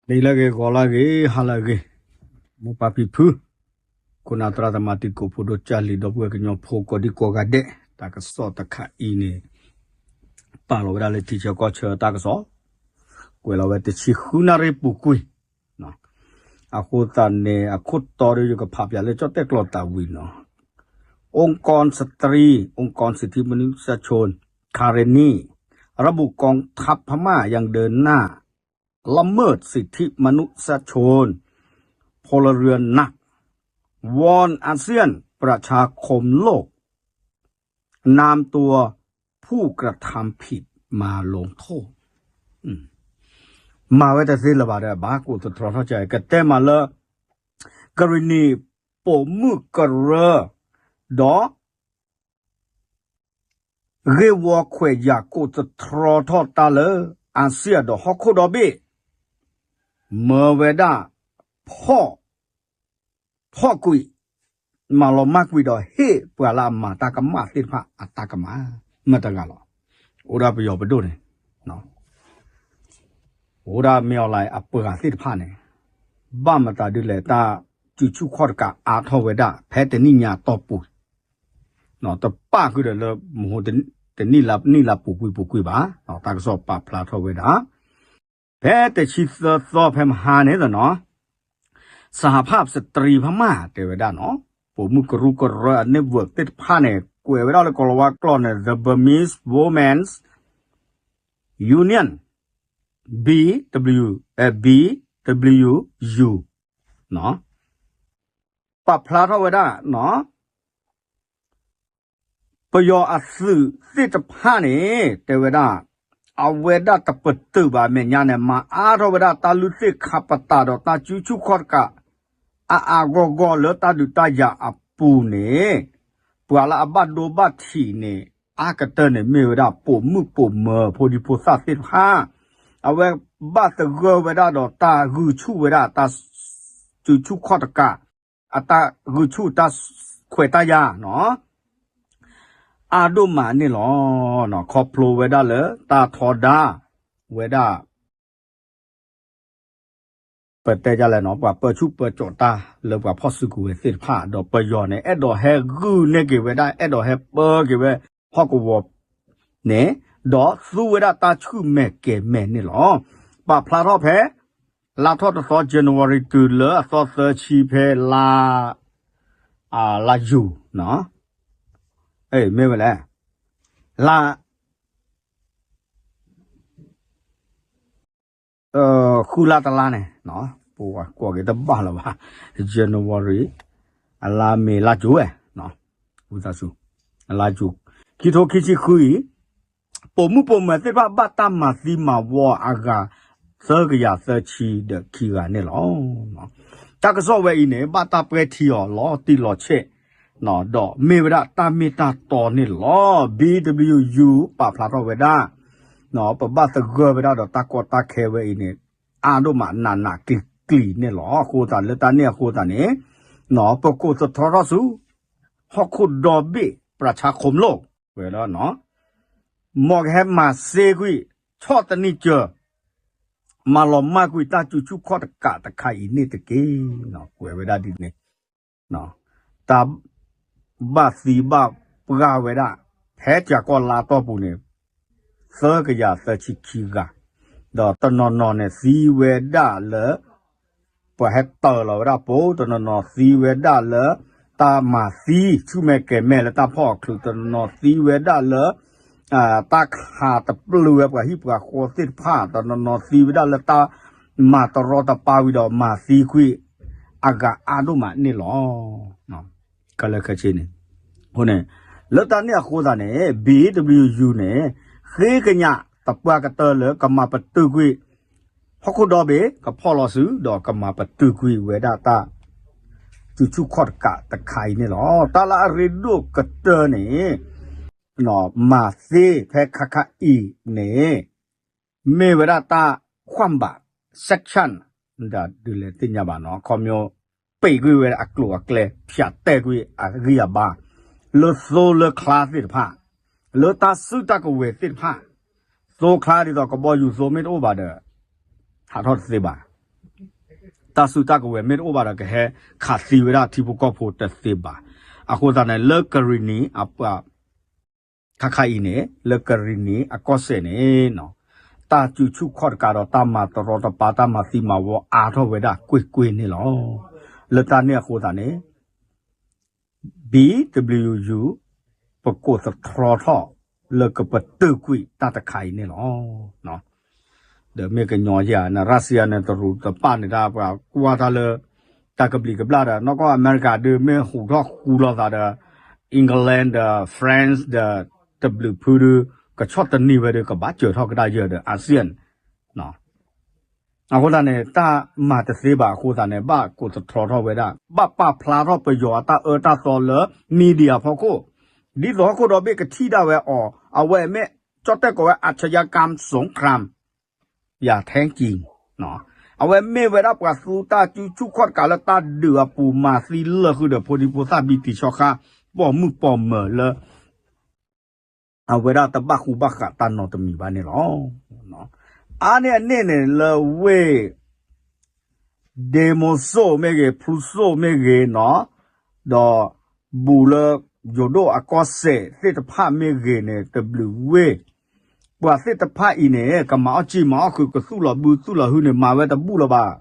နံၤလၢအဂ့ၤ ဂီၤလၢအဂ့ၤ ဟါလၢအဂ့ၤ, မိၢ်ပၢ်ဖံဖု, ခိၣ်နၢ်သရၣ်သမါ တံၤသကိးဖိဒိၣ် ကၢ်လံၤ ဒီပုၢ်ဝဲၢ်ကညီဖိ ကိးဒံကိးဂၤဒဲး, တၢ်ကစီၣ်တခါအံၤန့ၣ် ပာ်လီၤဝဲဒၣ်လၢထံဆၢကီၢ်ဆၢတၢ်ကစီၣ်, ကွဲးလီၤဝဲတဆံဃုနၣ်ရံၣ်ပူၤကွံာ် အဃိသတးန့ၣ် အခိၣ်တီဒီး ယကဖးပၠးလၢကၠီၣ်တဲၣ်ကျီၤသးဝံၤနီၤ, องค์กรสตรี องค์กรสิทธิมนุษยชน คาเรนี ระบุกองทัพพม่ายังเดินหน้า ละเมิดสิทธิมนุษยชน พลเรือนหนัก วอนอาเซียนประชาคมโลก นำตัวผู้กระทำผิดมาลงโทษ မၤဝဲတသ့လၢၤဘၣ်ဒီး ဘၣ်ကိးသတြီထီၣ်ကဲ ကတဲမးလၢ ကရံၣ်နံၣ် ပိာ်မုၣ်ကရၢ ဒီး ဂ့ၢ်ဝီခွဲးယာ်ကိးသတြီထီၣ်တၢ်လၢ အၤစံယၣ်ဒီးဟီၣ်ခိၣ်ဒီဘ့ၣ် မၢဝဲဒၣ် ဖီၣ် ဖီၣ်ကွံာ် မၤလီၤမၢ်ကွံာ်ဒီးဟ့ၣ်ပှၤလၢအမၤတၢ်ကမၣ်သ့ၣ်တဖၣ်အတၢ်ကမၣ် မ့ၢ်တဂၤလီၤ. အိၣ်ဒၣ်ပယီၤပဒိၣ်န့ၣ် အိၣ်ဒၣ်မ့ၢ်အီၤလၢအပှၤသ့ၣ်တဖၣ်န့ၣ် ဘၣ်မတၤဒ်လဲၣ် တၢ်စုဆူၣ်ခီၣ်တကးအါထီၣ်ဝဲဒၣ် ဖဲတနံၣ်ညါအတီၢ်ပူၤ တပၣ်ဃုာ်ဒီးလၢ မဟိတနံၣ်လါပူၤကွံာ်ပူၤကွံာ်ဘၣ်, တၢ်ကစီၣ်ပာ်ဖျါထီၣ်ဝဲဒၣ် ဖဲတဆံသၢသီဖဲမဟါန့ၣ်နီၤ စဟภาพสตรีพม่า တဲဝဲဒၣ်နီၤ ပိာ်မုၣ်ကရူၢ်ကရၢအ network သ့ၣ်တဖၣ်န့ၣ် ကွဲးဝဲဒၣ်လၢကိၤလၤဝါကျိာ်န့ၣ် The Burmese Women's Union, B W, အဲ B W U နီၤ ပာ်ဖျါထီၣ်ဝဲဒၣ်နီၤ ပယီၤအသုးသ့ၣ်တဖၣ်န့ၣ် တဲဝဲဒၣ် အဝဲဒၣ်တပတုာ်ဘၣ်အမဲာ်ညါန့ၣ် မၤအါထီၣ်ဝဲဒၣ်တၢ်လုၢ်သ့ၣ်ခါပတာ်ဒီးတၢ်စုဆူၣ်ခီၣ်တကး အါအါဂီၢ်ဂီၢ်လၢတၢ်ဒုးတၢ်ယၤအပူၤန့ၣ် ပှၤလၢအဘၣ်ဒိဘၣ်ထံးန့ၣ် အါကတၢၢ်န့ၣ်မ့ၢ်ဝဲဒၣ် ပိာ်မုၣ်ပိာ်မၢၤဖိဒံဖိသၣ်သ့ၣ်တဖၣ် အဝဲဘၣ်သဂၢၢ်ဝဲဒၣ်ဒီးတၢ်ဂုာ်ဆူၣ်ဝဲဒၣ်တၢ်စုဆူၣ်ခီၣ်တကး အတၢ်ဂုာ်ဆူၣ်တၢ်ခွဲးတၢ်ယာ်နီၤ အါဒိၣ်မးန့ၣ်လီၤ. ခီဖျိဝဲဒၣ်လၢတၢ်ထီဒါဝဲဒၣ် ပတဲဒ်လဲၣ်နီၤ ပှၤပၢဆူၣ်ပၢစိးတၢ်လၢပှၤဖီၣ်စုကဝဲၤသ့ၣ်တဖၣ် ဒီးပယီၤန့ၣ် အဲၣ်ဒိးဟဲဂုာ်န့ၢ်က့ၤဝဲဒၣ် အဲၣ်ဒိးဟဲပၢက့ၤဝဲဟီၣ်ကဝီၤန့ၣ် ဒီးသူဝဲဒၣ်တၢ်ဆူၣ်မဲာ်ကဲၤမဲာ်န့ၣ်လီၤ. ပာ်ဖျါထီၣ်ဖဲ လါထီၣ်တသီ January တုၤလၢအသီသၢဆံဖဲလါ လါယူၤ မ့ၢ်ဝဲလဲၣ် လါ ဃုလါတလါန့ၣ် ပကွၢ်က့ၤတဘၣ်လၢၤဘၣ် January အလါမ့ၤလါကၠိဝဲ ဝံသးစူၤ လါကၠိ ခံထိခံဆံဃုအံၤ ပိာ်မုၣ်ပိာ်မၢၤသ့ၣ်တဖၣ်ဘၣ်တၢ်မၤသံမၤဝီအဂၤ သၢကယၤသၢဆံဒီးခံဂၤန့ၣ်လီၤ. တၢ်ကစီၣ်ဝဲအံၤန့ၣ် ဘၣ်တၢ်ပှဲၤထံအီၤလီၤတံၢ်လီၤဆဲး ဒီးမ့ၢ်ဝဲဒၣ်တၢ်မ့ၢ်တၢ်တီန့ၣ်လီၤ. B W U ပာ်ဖျါထီၣ်ဝဲဒၣ် ပဘၣ်သဂၢၢ်ဝဲဒၣ်ဒီးတၢ်ကီတၢ်ခဲဝဲအံၤန့ၣ် အါဒိၣ်မးနးနးကျံၤကျံၤန့ၣ်လီၤ. အဃိသတးလၢတၢ်န့ၣ်အဃိသတးန့ၣ် ပကိးသတြီထီၣ်ဆူ ဟီၣ်ခိၣ်ဒီဘ့ၣ် ပြၤဆါခိၣ်လိၣ် ဝဲဒၣ် မ်ကဟဲမၤသ့ကွံာ် ဆီၣ်သနံးစၢၤ မၤလီၤမၢ်ကွံာ်တၢ်စုဆူၣ်ခီၣ်တကးတခါအံၤန့ၣ်တက့ၢ်. ကွဲးဝဲဒၣ်ဒ်န့ၣ် တၢ်ဘၣ်သံဘၣ်ပှၢ်ဝဲဒၣ် ဖဲကၠၤကီၢ်လါတီၢ်ပူၤန့ၣ် သၢကယၤသၢဆံခံဂၤ ဒီးတနီၤနီၤန့ၣ် သံဝဲဒၣ်လၢ ပှၤဟဲတၢၤလီၤဝဲဒၣ်ပိာ်, တနီၤနီၤသံဝဲဒၣ်လၢ တၢ်မၤသံ ဆူၣ်မဲာ်ကဲၤမဲာ်လၢတၢ်ဖီၣ်အီၤချုး, တနီၤနီၤသံဝဲဒၣ်လၢ တၢ်ခးတပျုာ်ဝဲပှၤဟံၣ်ပှၤဃီသ့ၣ်တဖၣ်, တနီၤနီၤသံဝဲဒၣ်လၢတၢ်မၤတရီတပါဝံၤဒီးမၤသံကွံာ် အဂၤအါဒိၣ်မးန့ၣ်လီၤ. ခဲလၢာ်ခဲဆ့န့ၣ် အဃိန့ၣ် လၢတၢ်န့ၣ်အဃိသတးန့ၣ် B W U န့ၣ် ဃ့ကညးသပှၢ်ကတၢၢ်လၢကမၤပတုာ်ကွံာ် ဟီၣ်ခိၣ်ဒီဘ့ၣ် ကဖီၣ်လီၤစု ဒီးကမၤပတုာ်ကွံာ်ဝဲဒၣ်တၢ် စုဆူၣ်ခီၣ်တကးတခါအံၤန့ၣ်လီၤ. တၢ်လၢအရ့ဒိၣ်ကတၢၢ်န့ၣ် မၤသ့ဖဲခါခါအံၤန့ၣ် မ့ၢ်ဝဲဒၣ်တၢ် ความบาด sanction ဒ်လဲၣ်သ့ၣ်ညါဘၣ်နီၤ, ခီဖျိ ပံာ်ကွံာ်ဝဲအကျိၤအကျဲ ဖၠးတဲာ်ကွံာ်အဂံၢ်အဘါ လၢသိလၢချါသ့ၣ်တဖၣ်, လၢတၢ်စုတၢ်ကဝဲၤသ့ၣ်တဖၣ်, သိချါဒ်သိးကဘီယူၤသိမ့ၢ်တအိၣ်ဘၣ်ဒီး ဟးထီၣ်တသ့ဘၣ်. တၢ်စုတၢ်ကဝဲၤမ့ၢ်တအိၣ်ဘၣ်ဒီး ကဟဲခးသံဝဲဒၣ်ထံဖိကီၢ်ဖိတသ့ဘၣ်. အဃိသတးန့ၣ် လၢကရံၣ်နံၤအပှၤ ခါခါအံၤန့ၣ် လၢကရံၣ်နံၤအကီၢ်စဲၣ်န့ၣ် တၢ်စုဆူၣ်ခီၣ်တကးဒီး တၢ်မၤတရီတပါ တၢ်မၤသံမၤဝီအါထီၣ်ဝဲဒၣ်ကွ့ၢ်ကွ့ၢ်န့ၣ်လီၤ. လၢတၢ်န့ၣ်အဃိသတးန့ၣ် ဘံၣ်တဘျုးယူၤ ပကိးသတြီထီၣ်လၢကပတုာ်ကွံာ်တၢ်တခါအံၤန့ၣ်လီၤ. ဒီးမ့ၢ်ကညီယၤန့ၣ် ရၢၡံယါန့ၣ် တရူးတပာ်န့ၢ်တၢ်ပှၤကွၢ်တၢ်လၢ တၢ်ကဘျံးကဘျၣ်ဒီး နီၢ်ကီၢ်အမဲရကၤဒုး မ့ၢ်ဟူးထီၣ်ဃူလိာ်သးဒီး England ဒီး France ဒီး တဘျုးဖုဒုး ကဆီၣ်တနံၤဝဲဒုး ကဘၣ်စၢၤထီၣ်ကဒါယၢၤဒီး ASEAN အဃိသတးန့ၣ် တၢ်မၤတသ့ဘၣ်အဃိသတးန့ၣ် ဘၣ်ကိးသတြီထီၣ်ဝဲဒၣ် ဘၣ်ပာ်ဖျါထီၣ်ပယီၤအတၢ်အၢတၢ်သီလၢ media ဖီခိၣ်, ဒ်သိးဟီၣ်ခိၣ်ဒီဘ့ၣ်ကထံၣ်ဒၣ်ဝဲအီၤ, အဝဲမ့ၢ်ကၠီၣ်တဲၣ်ကိးဝဲ อาชญากรรมสงคราม ယၤထဲကံၤ အဝဲမ့ၢ်ဝဲဒၣ်ပှၤသူတၢ်စုဆူၣ်ခီၣ်တကးလၢတၢ်ဒုးအပူၤ မၤသံလၢာ်ဃုာ်ဒီးဖိဒံဖိသၣ် ဘံၣ်တံၢ်ဆီဃါ ပိာ်မုၣ်ပိာ်မၢၤလၢ အဝဲဒၣ်တဘၣ်ဃူဘၣ်ဃးတၢ်နီတမံၤဘၣ်န့ၣ်လီၤ. အါန့ၢ်အန့ၣ်န့ၣ် လၢဝ့ၢ် ဒ့မိစိၣ်မ့ၢ်ဂ့ၤ ဖရူစိၣ်မ့ၢ်ဂ့ၤနီၤ, ဒီးဘူးလၢယိၤဒိၣ်အကီၢ်စဲၣ်သ့ၣ်တဖၣ်မ့ၢ်ဂ့ၤန့ၣ် တဘျုးဝ့ၢ် ပှၤသ့ၣ်တဖၣ်အံၤန့ၣ် ကမၤအီၣ်စံာ်မၤအီၣ်ဃုာ် ကသူၣ်လီၤဘုသူၣ်လီၤဟုန့ၣ် မၤဝဲတဘူၣ်လၢၤဘၣ်.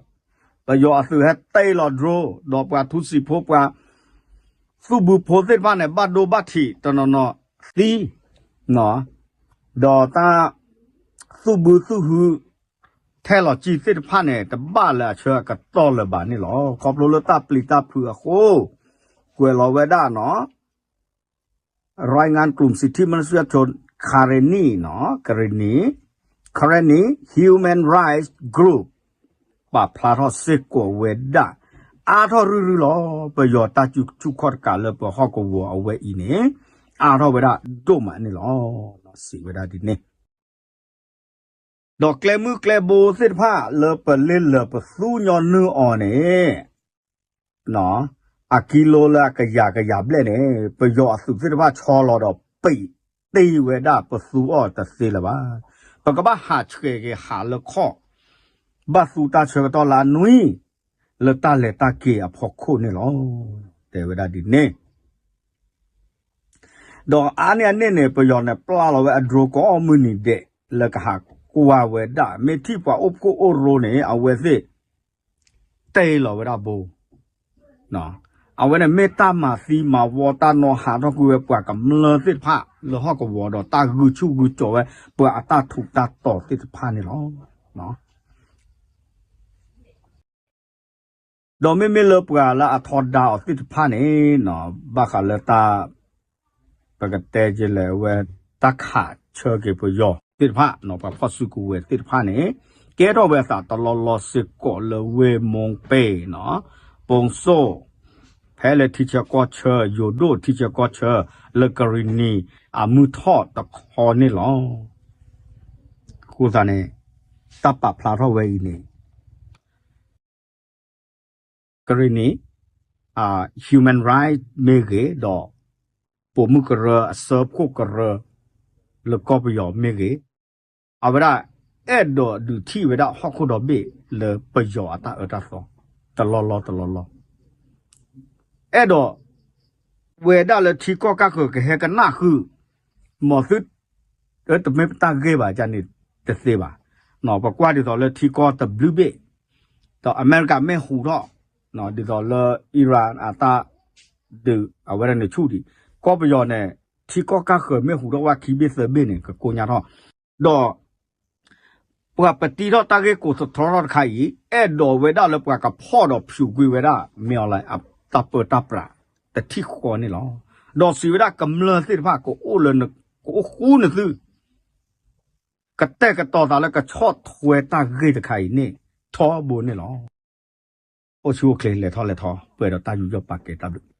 ပယီၤအသုးဟဲတ့ၢ်လီၤ drone ဒီးပှၤထူစံာ်ဖိ ပှၤသူၣ်ဘုဖိသ့ၣ်တဖၣ်န့ၣ် ဘၣ်ဒိဘၣ်ထံးတနီၤနီၤသံ ဒီးတၢ်သူၣ်ဘုသူၣ်ဟု ထဲလီၤစံာ်သ့ၣ်တဖၣ်န့ၣ် တဘၣ်လၢအဆၢအကတီၢ်လၢၤဘၣ်န့ၣ်လီၤ. ခီဖျိလၢတၢ်ပျံၤတၢ်ဖုးအဃိ ကွဲးလီၤဝဲဒၣ်နီၤ รายงานกลุ่มสิทธิมนุษยชนคาเรนีနီၤ ကရ့ၣ်နံၤ Karenni Human Rights Group ပာ်ဖျါထီၣ်စ့ၢ်ကီးဝဲဒၣ် အါထီၣ်ရုၢ်ရုၢ်လီၤ. ပယီၤတၢ်စုဆူၣ်ခီၣ်တကးလၢပဟီၣ်ကဝီၤအဝဲအံၤန့ၣ် အါထီၣ်ဝဲဒၣ်ဒိၣ်မးန့ၣ်လီၤ. စံးဝဲဒၣ်ဒ်န့ၣ် ဒီးကျဲမုၢ်ကျဲဘိသ့ၣ်တဖၣ်လၢပလ့လၢာ်ပသူညီနုၢ်အီၤန့ၣ် အကံလိလၢအကယၤကယၤဘျဲၣ်န့ၣ် ပယီၤအသုးသ့ၣ်တဖၣ်ဆီလီၤဒီးပံးတ့ၢ်ဝဲဒၣ်ပသူအီၤတသ့လၢၤဘၣ်. ပကဘၣ်ဟးဆှဲးက့ၤဟးလၢခီၣ် ဘၣ်သူတၢ်ဆၢကတီၢ်လၢအနွံ လၢတၢ်လဲၤတၢ်က့ၤအဖီခိၣ်န့ၣ်လီၤ. တဲဝဲဒၣ်ဒ်န့ၣ် ဒီးအါန့ၢ်အန့ၣ်န့ၣ် ပယီၤန့ၣ် ပျၢ်လီၤဝဲအ drone ကိးမုၢ်နံၤဒဲး လၢကဟးကွၢ်ဝဲဒၣ် မ့ၢ်ထံၣ်ပှၤအိၣ်ဖှိၣ်အိၣ်ရိန့ၣ် အဝဲသ့ၣ် တ့ၢ်လီၤဝဲဒၣ်ဘိ အဝဲန့ၣ်မ့ၢ်တၢ်မၤသံမၤဝီတၢ်နီၢ်ဟးထီၣ်ကွံာ်ဝဲပှၤကမျၢၢ်သ့ၣ်တဖၣ်လၢဟီၣ်ကဝီၤဒီး တၢ်ဂုာ်ဆူၣ်ဂုာ်ကၠီၤဝဲပှၤအတၢ်ထူးတၢ်တီၤသ့ၣ်တဖၣ်န့ၣ်လီၤ. ဒီးမ့မ့ၢ်လၢပှၤလၢအထီဒါအီၤသ့ၣ်တဖၣ်န့ၣ် ဘၣ်ဃးလၢတၢ် ပကတဲကလဲၤဝဲ တၢ်ခးဆၢက့ၤပယီၤသ့ၣ်တဖၣ်နီၤ ပှၤဖီၣ်စုကဝဲၤသ့ၣ်တဖၣ်န့ၣ် ကဲထီၣ်ဝဲအသးတလီၢ်လီၢ်စ့ၢ်ကီးလၢဝ့ၢ်မိၢ်ပဲၢ်နီၤ ပိစိၣ် ဖဲလၢထံဆၢကီၢ်ဆၢ ယိၤဒိၣ်ထံဆၢကီၢ်ဆၢ လၢကရ့ၣ်နံၤအမုၢ်ထီၣ်တခီန့ၣ်လီၤ. အဃိသတးန့ၣ် တၢ်ပာ်ဖျါထီၣ်ဝဲအံၤန့ၣ် ကရ့ၣ်နံၤ human right မ့ၢ်ဂ့ၤ ဒီး ပိာ်မုၣ်ကရၢ အစၢဖှိၣ်ကရၢ လၢကီၢ်ပယီၤမ့ၢ်ဂ့ၤ အဝဲဒၣ် အဲၣ်ဒိးဒုးထံၣ်ဝဲဒၣ်ဟီၣ်ခိၣ်ဒီဘ့ၣ်လၢပယီၤအတၢ်အၢတၢ်သီ တလီၢ်လီၢ်တလီၢ်လီၢ် အဲၣ်ဒိး ဝဲဒၣ်လၢထံကီၢ်ကၢ်ဃၢၤကဟဲကနၣ်ဃုာ် မ်သု တမ့ၢ်ပတၢ်ဂ့ၢ်ဘၣ် ကန့ၣ်တသ့ဘၣ်. ပကွၢ်ဒ်သိးလၢထံကီၢ်တဘျုးဘ့ၣ် ဒီးအမဲရကၤမ့ၢ်ဟူးထီၣ် ဒ်သိးလၢ Iran အတၢ်ဒုးအဝဲဒၣ်န့ၣ်ဆူၣ်ဒံး ကီၢ်ပယီၤန့ၣ် ထံကီၢ်ကၢ်ဃၢၤမ့ၢ်ဟူးထီၣ်ဝဲခံဘ့ၣ်သၢဘ့ၣ်န့ၣ် ကကိညါထီၣ် ဒီး ပှၤပတံထီၣ်တၢ်ဂ့ၢ်ကိးသတြီထီၣ်တခါအံၤ အဲၣ်ဒိးဝဲဒၣ်လၢပှၤကဖီၣ်ဒီးဖၠူးကွံာ်ဝဲဒၣ် မ့ၢ်အီၤလၢအတၢ်ပၢတၢ်ပြး တထံၣ်ဃီန့ၣ်လီၤ. ဒီးစံးဝဲဒၣ်ကမျၢၢ်သ့ၣ်တဖၣ် ကအိၣ်လၢ ကအိၣ်ဃူနသု ကတဲာ်ကတီၤသးလၢကဆီၣ်ထွဲတၢ်ဂ့ၢ်တခါအံၤန့ၣ် ထီဘိန့ၣ်လီၤ. အိၣ်ဆူၣ်အိၣ်ချ့လဲၤထီၣ်လဲၤထီ ပှဲၤဒီးတၢ်ယူးယီၣ်ပာ်ကဲတၢ်ဘျုး